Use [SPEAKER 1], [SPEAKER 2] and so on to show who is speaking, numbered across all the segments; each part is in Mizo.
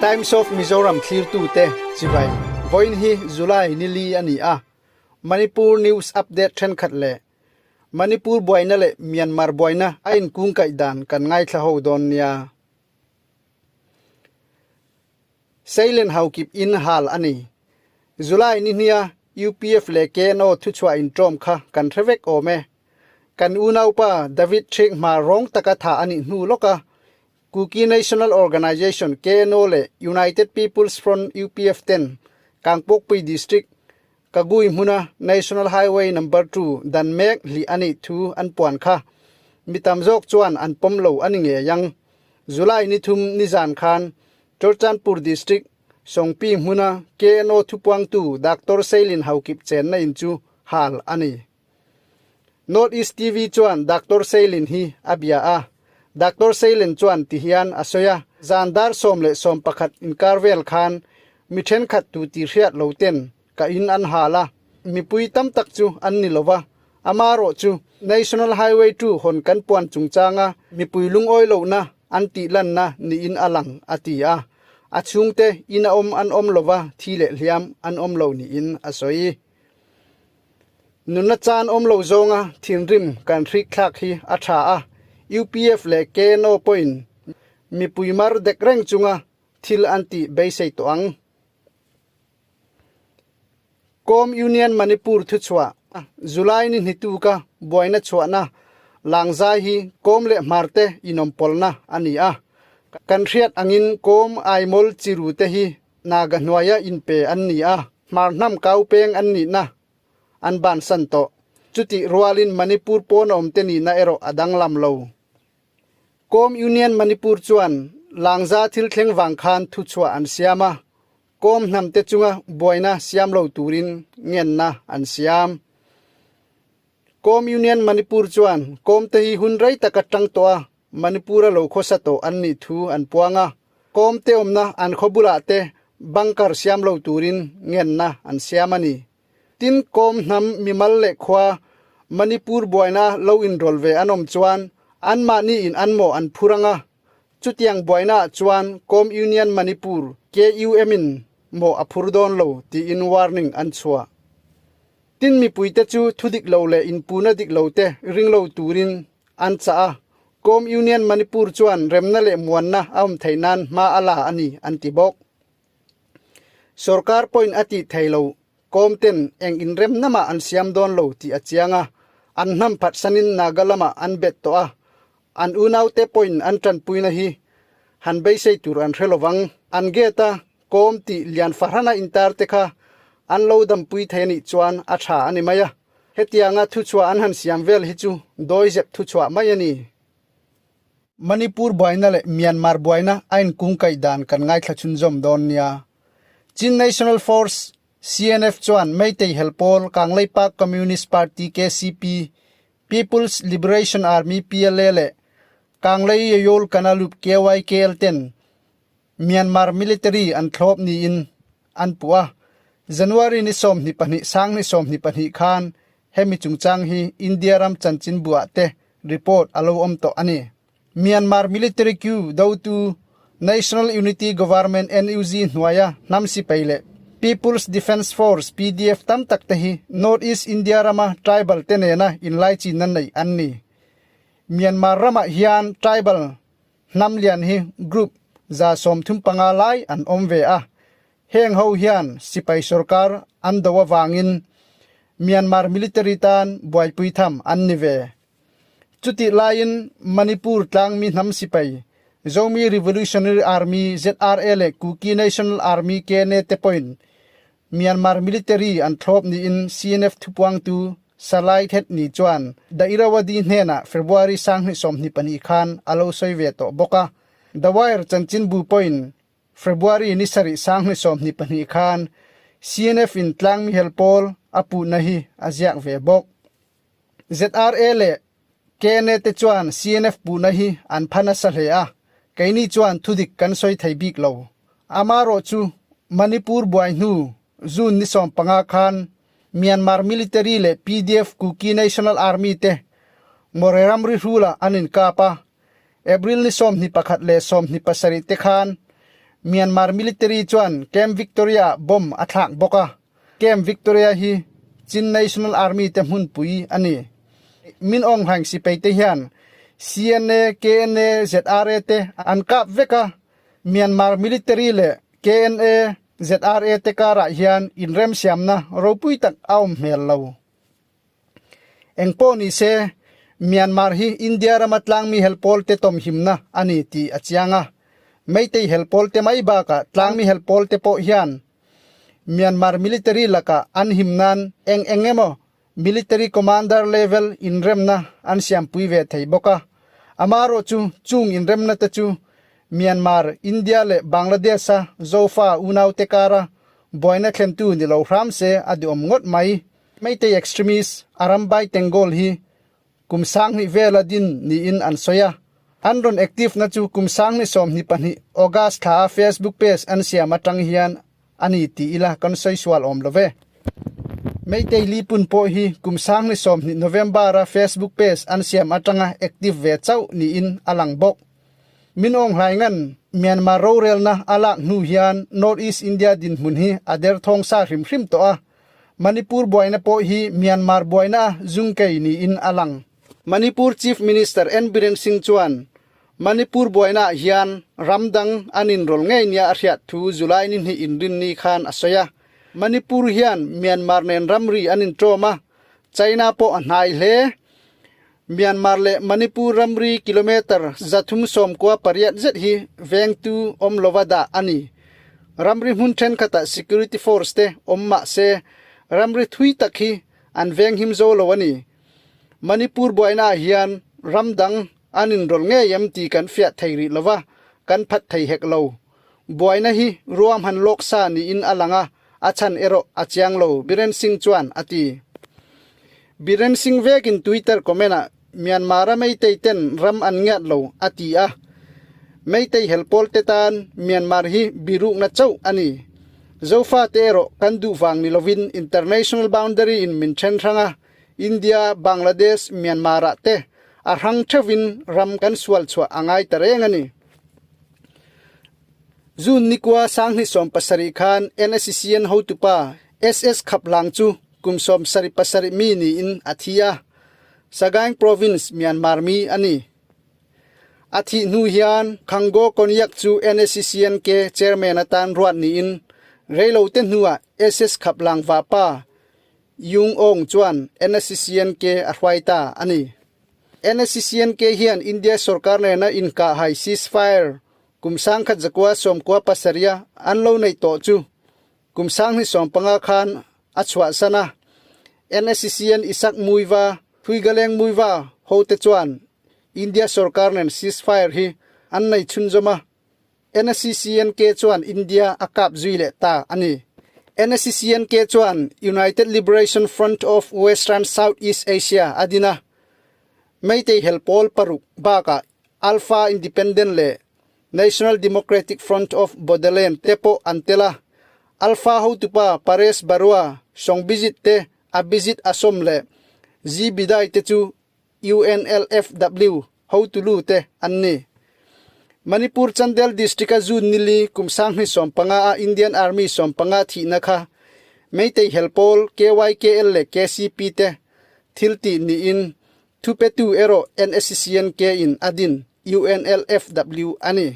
[SPEAKER 1] Times of Mizoram thlirtute chibai vawiin hi July ni li a ni a, Manipur news update thenkhat leh Manipur buaina leh Myanmar buaina a inkungkaih dan kan ngaithla ho dawn nia. Sailen Haokip in hal a ni. July ni hnia UPF leh KNO thuchhuah inṭawm kha kan hre vek awm e. Kan unaupa David Thik hma rawng taka thah a nih hnu lawka Kuki National Organization, KNO, leh United People's Front, UPF, ten Kangpokpui District, Kagui hmuna National Highway Number Two dan mek hlih a nih thu an puan kha mi tam zawk chuan an pawm lo a ni ngei ang. July ni thum nizan khan Churchandpur District, Songpi hmuna KNO thupuangtu Doctor Seilin Haokip chenna in chu hal a ni. North East TV chuan Doctor Seilin hi a bia a. Doctor Seilin chuan ti hian a sawi a, Zan dar 11 inkar vel khan mi thenkhat tu ti hriat lo ten ka in an hal a, mipui tam tak chu an ni lo va, amarawh chu National Highway 2 hawn kan puan chungchanga mipui lungawi lohna an tih lanna niin a lang, a ti a. A chhungte in a awm an awm lo va, thi leh hliam an awm lo niin a sawi. Nunna chan awm lo zawnga thinrim kan hrik thlak hi a tha a, UPF leh KNO pawhin mipui mar dek reng chunga thil an tih beisei tawh ang. Kom Union Manipur thuchhuah July ni hnituka buaina chhuahna Langzai hi Kom leh Hmarte inawmpawlna a ni a. Kan hriat angin Kom Aimawl chiru te hi Naga hnuaia inpe an ni a, Hmar hnam kau peng an nihna an bansan tawh. Chutih rualin Manipur pawn awmte nihna erawh a danglam lo. Kom Union Manipur chuan Langza thil thleng vang khan thuchhuah an siam a, Kom hnamte chunga buaina siam lo turin ngenna an siam. Kom Union Manipur chuan Kom te hi hun rei taka tang tawh a, Manipur-a lo khawsa tawh an nih thu an puang a, kawmte awmna an khaw bulah te bunker siam lo turin ngenna an siam a ni. Tin, kawm hnam mimal leh khua Manipur buaina lo inrawl ve an awm chuan anmahni in an mawh an phur ang a, chutiang buainaah chuan Kawm Union Manipur, KUM, in mawh a phur dawn lo tiin warning an chhuah. Tin, mipuite chu thu dik lo leh inpuna dik lo te ring lo turin An chah a, Kom Union Manipur chuan remna leh muanna a awm theih nan hma a la a ni, an ti bawk. Sorkar pawhin a tih thei lo, Kom ten eng inremna mah an siam dawn lo tih a chiang a, an hnam phatsanin Naga lamah an bet tawh a, an unaute pawhin an tanpuina hi han beisei tur an hre lovang. An gate a Kom tih lian fahrana intar te kha an lo dampui thei a nih chuan a tha a ni mai a. Hetianga thuchhuah an han siam vel hi chu dawizep thuchhuah mai a ni. Manipur buaina leh Myanmar buaina a inkungkaih dan kan ngaithla chhunzawm dawn nia. Chin National Force, CNF, chuan Meitei helpawl Kangleipak Communist Party, KCP, People's Liberation Army, PLA, leh Kanglei Yayol Kanalup, KYKL, ten Myanmar military an thlawp niin an puh a, January ni 22 2022 khan hemi chungchang hi India ram chanchinbuah te report a lo awm tawh a ni. Myanmar military coup dotu National Unity Government NUG hnuaia hnam sipai leh People's Defence Force PDF tam tak te hi North East India rama tribal te nena inlaichinna nei an ni. Myanmar ramah hian tribal Hnam lian hi group 35 lai an awm ve a, heng ho hian sipai sorkar an do avangin Myanmar military tan buaipui tham an ni ve. Chutih laiin Manipur tlangmi hnam sipai Zomi Revolutionary Army ZRA leh Kuki National Army KNA te pawhin Myanmar military an thlawp niin CNF thupuangtu Salai Thet Ni chuan The Irrawaddy hnenah February 2022 khan a lo sawi ve tawh bawk a. The Wire chanchinbu pawhin February ni sarih 2022 khan CNF in tlangmihel pawl a puhna hi a ziak ve bawk. ZRA leh KNA te chuan CNF puhna hi an pha nasa hle a, keini chuan thudik kan sawi thei bik lo. Amarawh chu Manipur buai hnu June ni 15 khan Myanmar military leh PDF Kuki National Army te More ramri hrulah an inkap a. April ni 21 leh 27 te khan Myanmar military chuan Camp Victoria ah bomb a thlak bawk a. Camp Victoria hi Chin National Army te hmunpui a ni. Min Aung Hlaing sipai te hian CNA, KNA, ZRA te an kap vek a, Myanmar military leh KNA, ZRA te karah hian inremsiamna ropui tak a awm hmel lo. Engpawh ni se, Myanmar hi India rama tlangmi helpawl te tawmhimna a ni tih a chiang a. Meitei helpawl te mai bakah tlangmi helpawl te pawh hian Myanmar military lakah an him nan eng eng emaw military commander level inremna an siampui ve thei bawk a. Amaherawh chu chung inremna te chu Myanmar, India leh Bangladesh-a Zofa unaute kara buaina thlentu ni lo hram se a duhawm ngawt mai. Meitei extremist Arambai Tengol hi kum 2000 vela din niin an sawi a, an rawn active na chu kum 2022 August thla a Facebook page an siam atang hian a ni ti ila kan sawi sual awm lo ve. Meitei Lipun pawh hi kum 2020 November a Facebook page an siam atanga active ve chauh niin a lang bawk. Min Aung Hlaing-a'n Myanmar rorelna a lak hnu hian North East India dinhmun hi a derthawng sa hrim hrim tawh a, Manipur buaina pawh hi Myanmar buaina a zungkei niin a lang. Manipur Chief Minister N Biren Singh chuan Manipur buainaah hian ram dang an inrawl ngei nia a hriat thu July ni hnih inrinni khan a sawi a. Manipur hian Myanmar nen ramri an inṭawm a, China pawh a hnai hle. Myanmar leh Manipur ramri kilometre 398 zet hi vengtu awm lova dah a ni. Ramri hmun thenkhatah security force te awm mah se ramri thui tak hi an venghim zo lo a ni. Manipur buainaah hian ram dang an inrawlh ngei em tih kan fiah thei rih lova, kan phat thei hek lo. Buaina hi ruahman lawk sa niin a lang a, a chhan erawh a chiang lo, Biren Singh chuan a ti. Biren Singh vekin Twitter comment-ah Myanmar-a Meitei ten ram an ngiat lo a ti a, Meitei helpawl te tan Myanmar hi birukna chauh a ni. Zofa te erawh kan duh vang ni lovin international boundary in min then hrang a, India, Bangladesh, Myanmar-ah te a hrang theuhin ram kan sual chhuah a ngai ta reng a ni. June nikua 2017 khan NSCN hotupa SS Khaplang chu kum 77 mi niin a thi a, Sagaing Province, Myanmar mi a ni. A thih hnu hian Khango Konyak chu NSCNK chairman atan ruat niin reilote hnuah SS Khaplang vapa Yung Aung chuan NSCNK a hruai ta a ni. NSCNK hian India sorkar nena inkahhai ceasefire kum 1997 a an lo neih tawh chu kum 2015 khan a chhuahsan a. NSCN Isak Muiva, Thuigaleng Muiva hote chuan India sorkar nen ceasefire hi an nei chhunzawm a. NSCNK chuan India a kap zui leh ta a ni. NSCNK chuan United Liberation Front of Western South East Asia a din a. Meitei hel pawl paruk bakah Alpha Independent leh National Democratic Front of Bodoland te pawh an tel a. Alpha hotupa Paresh Barua, Songbijit te Abhijit Asom leh G Bidai te chu UNLFW hotulu te an ni. Manipur Chandel District-a June nili kum 2015 a Indian Army 15 thihna kha Meitei hel pawl KYKL leh KCP te thil tih niin Thupetu erawh NSCNK in a din UNLFW a ni.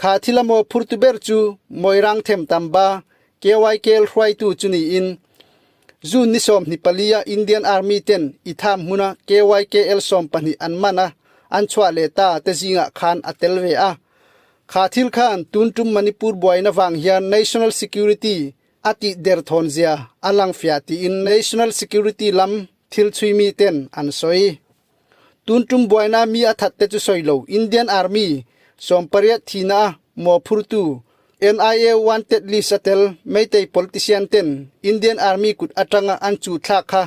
[SPEAKER 1] Kha thil a maw phurtu ber chu Moirang Them Tamba KYKL hruaitu chu niin June ni 24 a Indian Army ten i tham hmuna KYKL 12 an man a an chhuah leh ta te zingah khan a tel ve a. Kha thil khan tun tum Manipur buaina vang hian National Security a tih derthawn zia a lang fiah tiin National Security lam thil chhuimi ten an sawi. Tun tum buaina mi a that te chu sawi lo Indian Army 80 thihna a mawhphurtu NIA wanted list a tel Meitei politician ten Indian Army kut atanga an chu thlak kha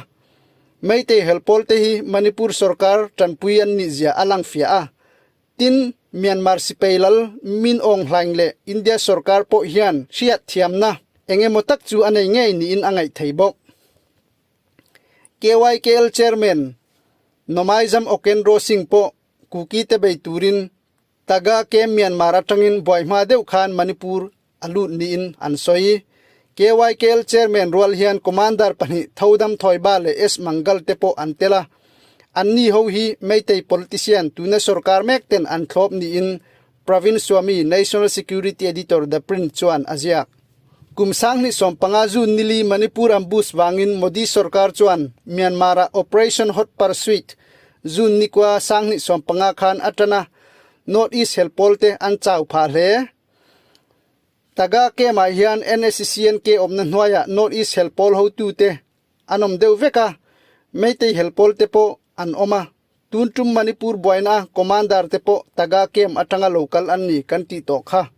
[SPEAKER 1] Meitei helpawl te hi Manipur sorkar tanpui an nih zia a lang fiah a. Tin, Myanmar sipai lal Min Aung Hlaing leh India sorkar pawh hian hriat thiamna eng emaw tak chu a nei ngei niin a ngaih thei bawk. KYKL Chairman Nomaizam Okendro Singh pawh Kuki te bei turin Taga Camp Myanmar atangin buai hma deuh khan Manipur a lut niin an sawi. KYKL Chairman rual hian Commander pahnih Thodam Thoiba leh S Mangal te pawh an tel a. Anni ho hi Meitei politician tuna sorkar mek ten an thlawp niin Pravin Swami, National Security Editor The Print chuan a ziak. Kum 2015 June nili Manipur ambush vangin Modi sorkar chuan Myanmar-ah Operation Hot Pursuit June nikua 2015 khan a tan a, North East hel pawlte an chau phah hle. Taga camp-ah hian NSCNK awmna hnuaiah North East hel pawl hotute an awm deuh vek a, Meitei hel pawlte pawh an awm a. Tun tum Manipur buaina a Commander te pawh Taga camp atanga lo kal an ni kan tih tawh kha.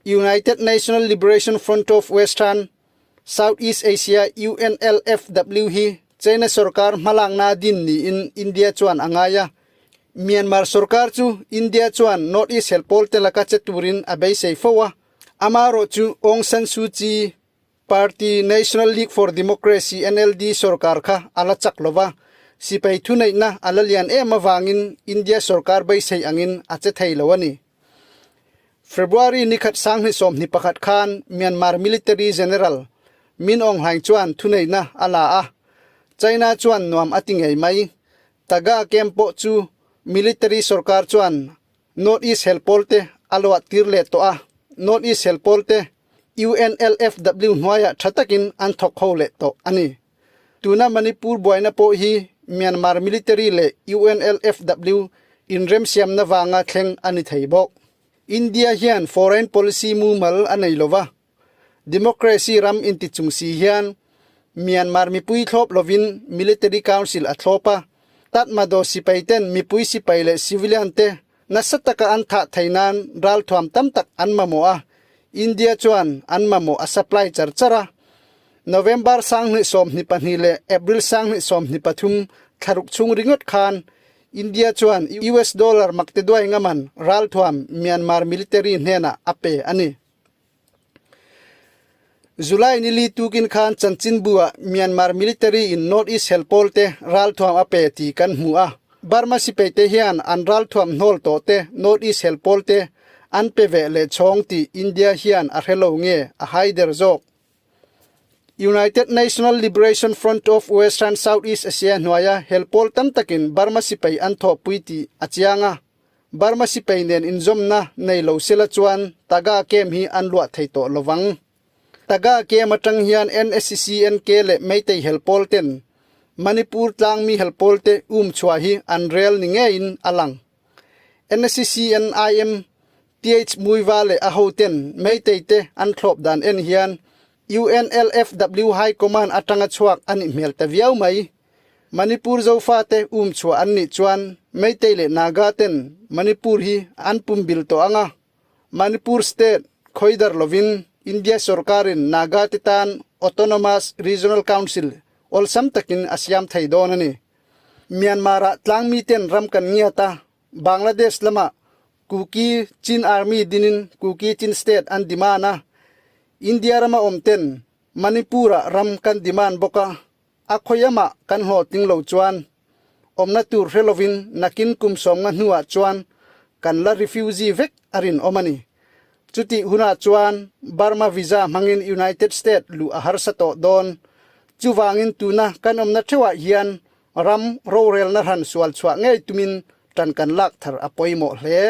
[SPEAKER 1] United National Liberation Front of Western South East Asia, UNLFW, hi China sorkar hmalakna din niin India chuan a ngai a. Myanmar sorkar chu India chuan North East helpawl te laka che turin a beisei fo a. Amaherawhchu Aung San Suu Kyi Party National League for Democracy, NLD, sorkar kha a la chak lo va, sipai thuneihna a la lian em avangin India sorkar beisei angin a che thei lo a ni. February nikhat 2021 khan Myanmar military general Min Aung Hlaing chuan thuneihna a la a, China chuan nuam a ti ngei mai. Taga camp pawh chu military sorkar chuan North East helpawl te a luah tir leh tawh a, North East helpawl te UNLFW hnuaiah tha takin an thawk ho leh tawh a ni. Tuna Manipur buaina pawh hi Myanmar military leh UNLFW inremsiamna vanga thleng a ni thei bawk. India hian foreign policy mumal a nei lo va, Democracy ram inti chung si hian Myanmar mipui thlawp lovin Military Council a thlawp a, Tatmadaw sipai ten mipui sipai leh civilian te nasa taka an thah thei nan ralthuam tam tak an mamawh a, India chuan an mamawh a supply char char a. November 2022 leh April 2023 thlaruk chhung ringawt khan India chuan US dollar makteduai ngaman ralthuam Myanmar military hnenah a pe a ni. July nili tukin khan chanchinbu-ah Myanmar military in North East helpawl te ralthuam a pe tih kan hmu a. Burma sipai te hian an ralthuam hnawl tawh te North East helpawl te an pe veh leh chhawng tih India hian a hre lo nge a hai der zawk. United National Liberation Front of Western Southeast Asia hnuaia helpawl tam takin Burma sipai an thawhpui tih a chiang a. Burma sipai nen inzawmna nei lo sela chuan Taga Camp hi an luah thei tawh lo vang. Taga Camp atang hian NSCNK leh Meitei helpawl ten Manipur tlangmi helpawl te um chhuah hi an rel ni ngeiin a lang. NSCNIM TH Muiva leh a hoten Meitei te an thlawp dan en hian UNLFW High Command atanga chhuak a nih hmel ta viau mai. Manipur Zofate um chhuah an nih chuan Meitei leh Naga ten Manipur hi an pumbil tawh ang a, Manipur state khawidar lovin India sorkarin Naga te tan Autonomous Regional Council awlsam takin a siam thei dawn a ni. Myanmar-ah tlangmi ten ram kan ngiat a, Bangladesh lamah Kuki Chin Army dinin Kuki Chin state an demand a, India rama awm ten Manipur-ah ram kan demand bawk a, A khawiamah kan hlawhtling lo chuan awmna tur hre lovin nakin kum sawmnga hnuah chuan kan la refugee vek a rinawm a ni. Chutih hunah chuan Burma visa hmangin United State luh a harsa tawh dawn. Chuvangin tuna kan awmna theuhah hian ram rorelna hran sual chhuah ngei tumin tan kan lak thar a pawimawh hle.